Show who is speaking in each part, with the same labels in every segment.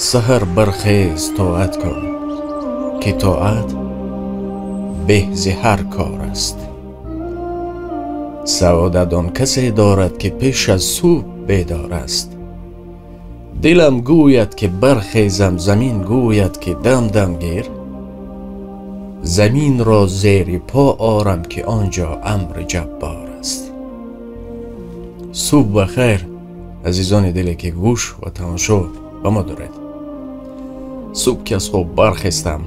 Speaker 1: Саҳар бархез, тоат кун, ки тоат беҳ зи ҳар кор аст. Саодат он касе дорад, ки пеш аз субҳ бедор аст. Дилам гӯяд, ки бархезам, замин гӯяд, ки дам дам гир. Заминро зери по орам, ки он ҷо амри ҷаббор аст. Субҳ ба хайр, азизони диле, ки гӯш ва тамошо ба мо доред. Субҳ ки аз хоб бархестам,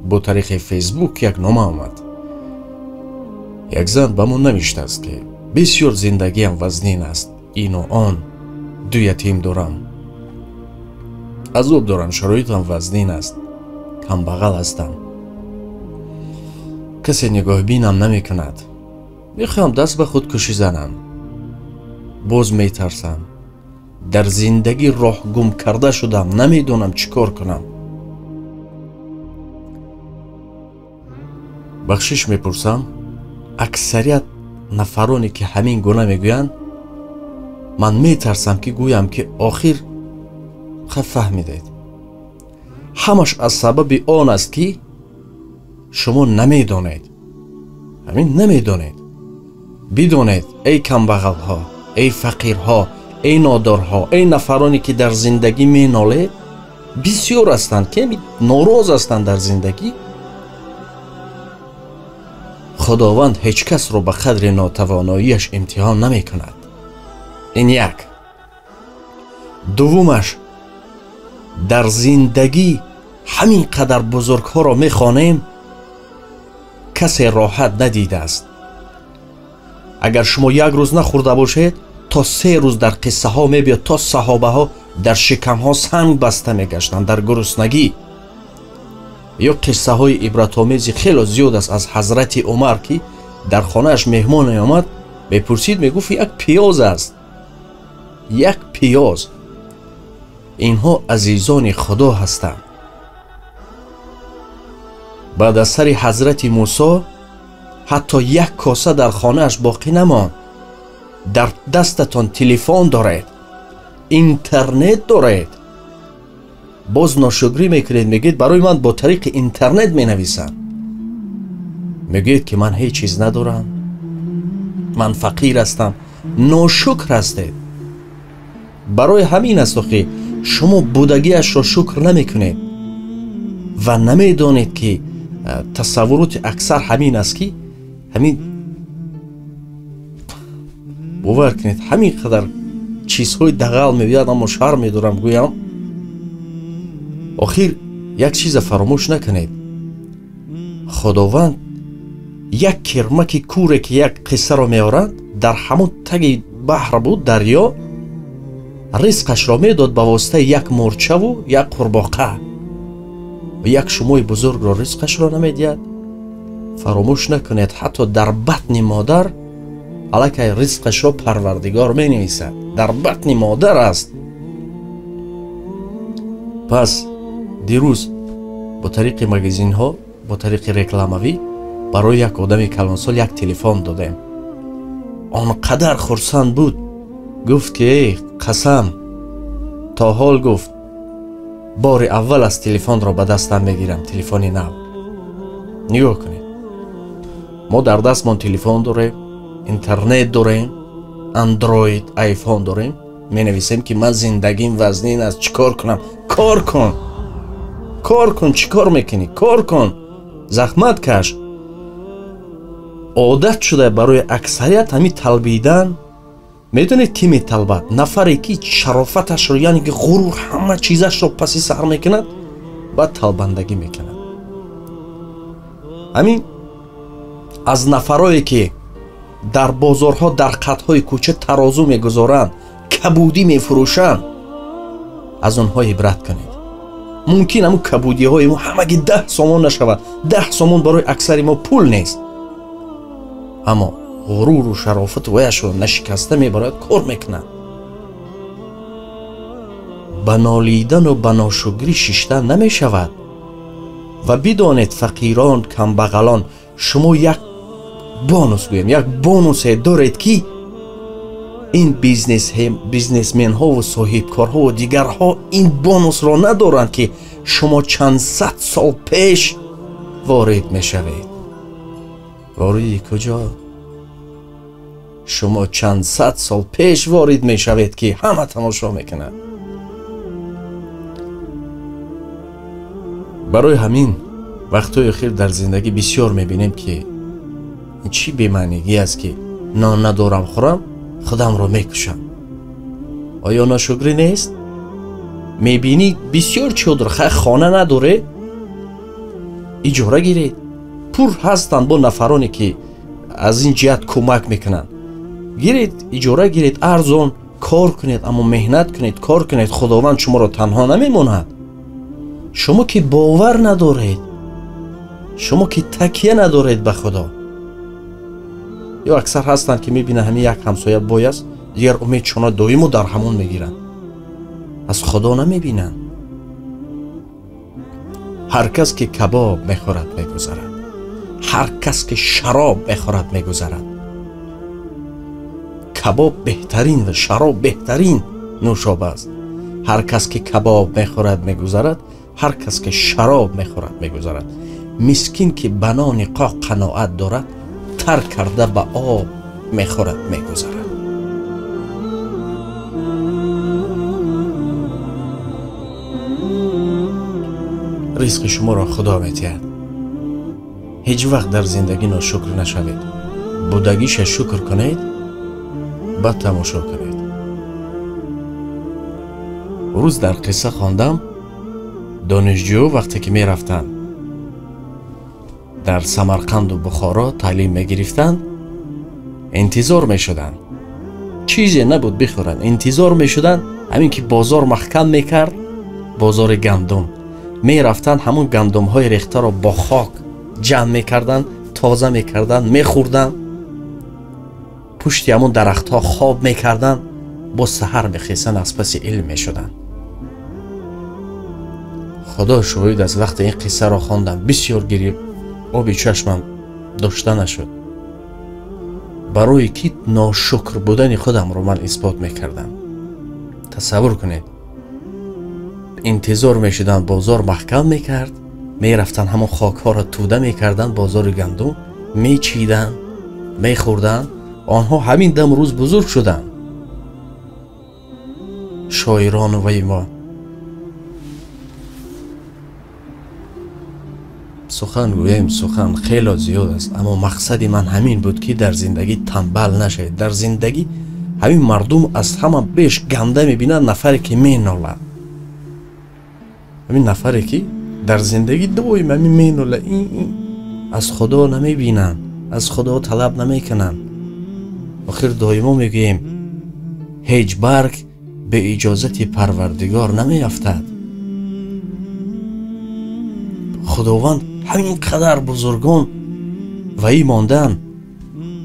Speaker 1: бо тариқи Фейсбук як нома омад. Як зан ба мо навиштааст, ки бисёр зиндагиам вазнин аст, ину он, ду ятим дорам, азоб дорам, шароитам вазнин аст, камбағал ҳастам, касе нигоҳбинам намекунад, мехоҳам даст ба худкушӣ занам, боз метарсам, дар зиндагӣ роҳ гум карда шудам, намедонам чӣ кор кунам. Бахшиш мепурсам, аксарият нафароне ки ҳамин гуна мегӯянд, ман метарсам ки гӯям, ки охир хай фаҳмидед. Ҳамаш аз сабаби он аст, ки шумо намедонед, ҳамин намедонед. Бидонед, эй камбағалҳо, эй фақирҳо, эй нодорҳо, эй нафароне ки дар зиндагӣ менолед, бисёр ҳастанд, ки нороз ҳастанд дар зиндагӣ. Худованд ҳеҷ касро ба қадри нотавоноияш имтиҳон намекунад. Ин як. Дуввумаш, дар зиндагӣ ҳамин қадар бузургҳоро мехонем, касе роҳат надидааст. Агар шумо як рӯз нахӯрда бошед, то 3 рӯз дар қиссаҳо мебиёд, то саҳобаҳо дар шикамҳо санг баста мегаштанд дар гуруснагӣ. Ё қиссаҳои ибратомези хело зиёд аст аз ҳазрати Умар, ки дар хонааш меҳмон меомад, мепурсид, мегуфт як пиёз аст, як пиёз. Инҳо азизони Худо ҳастанд. Баъд аз сари ҳазрати Мусо ҳатто як коса дар хонааш боқӣ намонд. Дар дастатон телефон доред, интернет доред, боз ношукрӣ мекунед, мегӯед барои ман бо тариқи интернет менависанд. Мегӯед ки ман ҳеҷ чиз надорам, ман фақир ҳастам. Ношукр ҳастед. Барои ҳамин аст, ки шумо будагиашро шукр намекунед ва намедонед, ки тасаввуроти аксар ҳамин аст, ки ҳамин бовар кунед, ҳамин қадар чизҳои дағал мебиёд, аммо шарм медорам гӯям. Охир як чиза фаромӯш накунед, Худованд як кирмаки куре ки як қиссаро меоранд, дар ҳамон таги баҳр буд, дарё, ризқашро медод ба воситаи як мӯрчаву як қурбоқа. Як шумои бузургро ризқашро намедиҳад. Фаромӯш накунед, ҳатто дар батни модар аллакай ризқашро Парвардигор менависад. Дар батни модар аст. Пас дирӯз бо тариқи магазинҳо, бо тариқи рекламавӣ барои як одами калонсол як телефон додем. Он қадар хурсанд буд, гуфт ки эй қасам, то ҳол гуфт бори аввал аз телефонро ба дастам мегирам, телефони нав. Нигоҳ кунед, мо дар дастмон телефон дорем, интернет дорем, андроид, айфон дорем, менависем ки ман зиндагим вазнин аст, чӣ кор кунам? Кор кун, кор кун, чӣ кор мекунӣ? Кор кун, заҳмат каш. Одат шуда барои аксарият ҳамин талбидан. Медонед ки металбад? Нафаре ки шарофаташро, яъне ки ғурур, ҳама чизашро паси сар мекунад, баъд талбандагӣ мекунад. Ҳамин аз нафарое ки дар бозорҳо, дар қадҳои кӯча тарозу мегузоранд, кабудӣ мефурӯшанд, аз онҳо ибрат кунед. Мумкин ҳамун кабудиҳои мо ҳамаги 10 сомон нашавад. 10 сомон барои аксари мо пул нест, аммо ғуруру шарофату ваяшро нашикаста мебарояд, кор мекунад. Ба нолидану ба ношукрӣ шиштан намешавад. Ва бидонед, фақирон, камбағалон, шумо як бонус, гӯем, як бонусе доред, ки Ин бизнесменҳову соҳибкорҳову дигарҳо ин бонусро надоранд, ки шумо чанд сад сол пеш ворид мешавед. Вориди куҷо? Шумо чанд сад сол пеш ворид мешавед, ки ҳама тамошо мекунад. Барои ҳамин вақтҳои охир дар зиндагӣ бисёр мебинем, ки ин чӣ бемаънигӣ аст, ки нон надорам хӯрам, худамро мекушам. Оё ношукрӣ нест? Мебинӣ бисёр чодр, хона надоре, иҷора гиред. Пур ҳастанд бо нафароне, ки аз ин ҷиҳат кӯмак мекунанд. Гиред, иҷора гиред, арзон кор кунед, аммо меҳнат кунед, кор кунед. Худованд шуморо танҳо намемонад. Шумо ки бовар надоред, шумо ки такя надоред ба Худо. Ё аксар ҳастанд, ки мебинанд ҳамин як ҳамсоя бой аст, дигар умедшона доимо дар ҳамон мегиранд, аз Худо намебинанд. Ҳар кас ки кабоб мехӯрад мегузарад, ҳар кас ки шароб мехӯрад мегузарад. Кабоб беҳтарин ва шароб беҳтарин нӯшоба аст. Ҳар кас ки кабоб мехӯрад мегузарад, ҳар кас ки шароб мехӯрад мегузарад. Мискин ки ба нони қоқ қаноат дорад, тар карда ба об мехӯрад мегузарад. Ризқи шуморо Худо медиҳад. Ҳеҷ вақт дар зиндагӣ ношукр нашавед. Будагиша шукр кунед, баъд тамошо кунед. Рӯз дар қисса хондам, донишҷӯ вақте ки мерафтанд дар Самарқанду Бухоро таълим мегирифтанд, интизор мешуданд. Чизе набуд бихӯранд, интизор мешуданд. Ҳамин ки бозор маҳкам мекард, бозори гандум, мерафтанд, ҳамон гандумҳои рехтаро бо хок ҷамъ мекарданд, тоза мекарданд, мехӯрданд, пушти ҳамон дарахтҳо хоб мекарданд, бо саҳар мехестанд, аз паси илм мешуданд. Худо шоҳид аст, вақте ин қиссаро хондам бисёр гириб, оби чашмам дошта нашуд. Барои ки ношукр будани худамро ман исбот мекардам. Тасаввур кунед, интизор мешуданд, бозор маҳкам мекард, мерафтанд, ҳамон хокҳоро тӯда мекарданд, бозори гандум мечиданд, мехӯрданд. Онҳо ҳамин дам рӯз бузург шуданд. Шоирону ваи мо сухан гӯем, сухан хело зиёд аст, аммо мақсади ман ҳамин буд, ки дар зиндагӣ танбал нашавед. Дар зиндагӣ ҳамин мардум аз ҳама беш ганда мебинад нафаре, ки менолад. Ҳамин нафаре, ки дар зиндагӣ доим ҳамин менолад, аз Худо намебинанд, аз Худо талаб намекунанд. Охир доимо мегӯем, ҳеҷ барг бе иҷозати Парвардигор намеафтад. Худованд ҳамин қадар бузургон ваи мондан,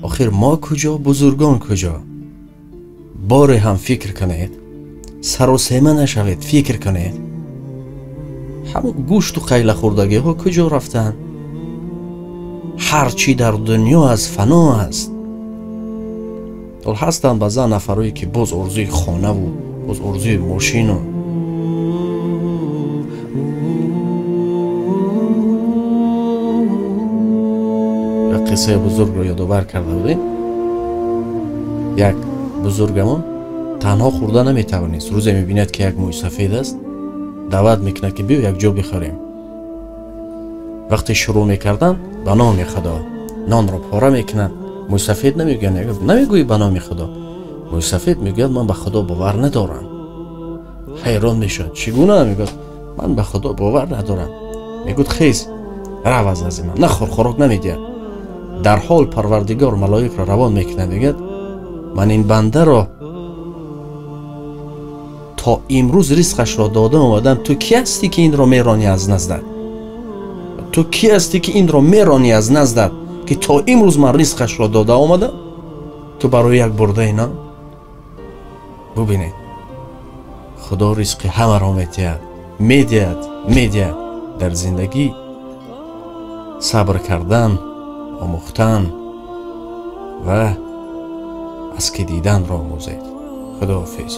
Speaker 1: охир мо куҷо, бузургон куҷо? Боре ҳам фикр кунед, саросема нашавед, фикр кунед. Ҳамон гӯшту қайлахӯрдагиҳо куҷо рафтанд? Ҳар чӣ дар дунё аст фано аст. Ҳол ҳастанд баъзан нафарое, ки боз орзуи хонаву боз орзуи мошину. Як қиссаи бузургро ёдовар карда будем. Як бузургамон танҳо хӯрда наметавонист. Рӯзе мебинад, ки як мӯйсафед аст, даъват мекунад, ки биё якҷо бихӯрем. Вақте шурӯъ мекарданд, ба номи Худо нонро пора мекунанд. Мӯйсафед намегӯяд, намегӯӣ ба номи Худо? Мӯйсафед мегӯяд, ман ба Худо бовар надорам. Ҳайрон мешавад, чӣ гуна? Мегӯяд, ман ба Худо бовар надорам. Мегӯяд, хез, рав аз назди ман, нахӯр, хӯрок намедиҳад. Дар ҳол Парвардигор малоикро равон мекунад, мегӯяд, ман ин бандаро то имрӯз ризқашро дода омадам, ту кӣ ҳастӣ, ки инро меронӣ аз наздат? Ту кӣ ҳастӣ, ки инро меронӣ аз наздат, ки то имрӯз ман ризқашро дода омадам, ту барои як бурдаи нон? Бубинед, Худо ризқи ҳамаро медиҳад, медиҳад, медиҳад. Дар зиндагӣ сабр кардан, омӯхтан ва Аз ки диданро омӯзед. Худоҳофиз.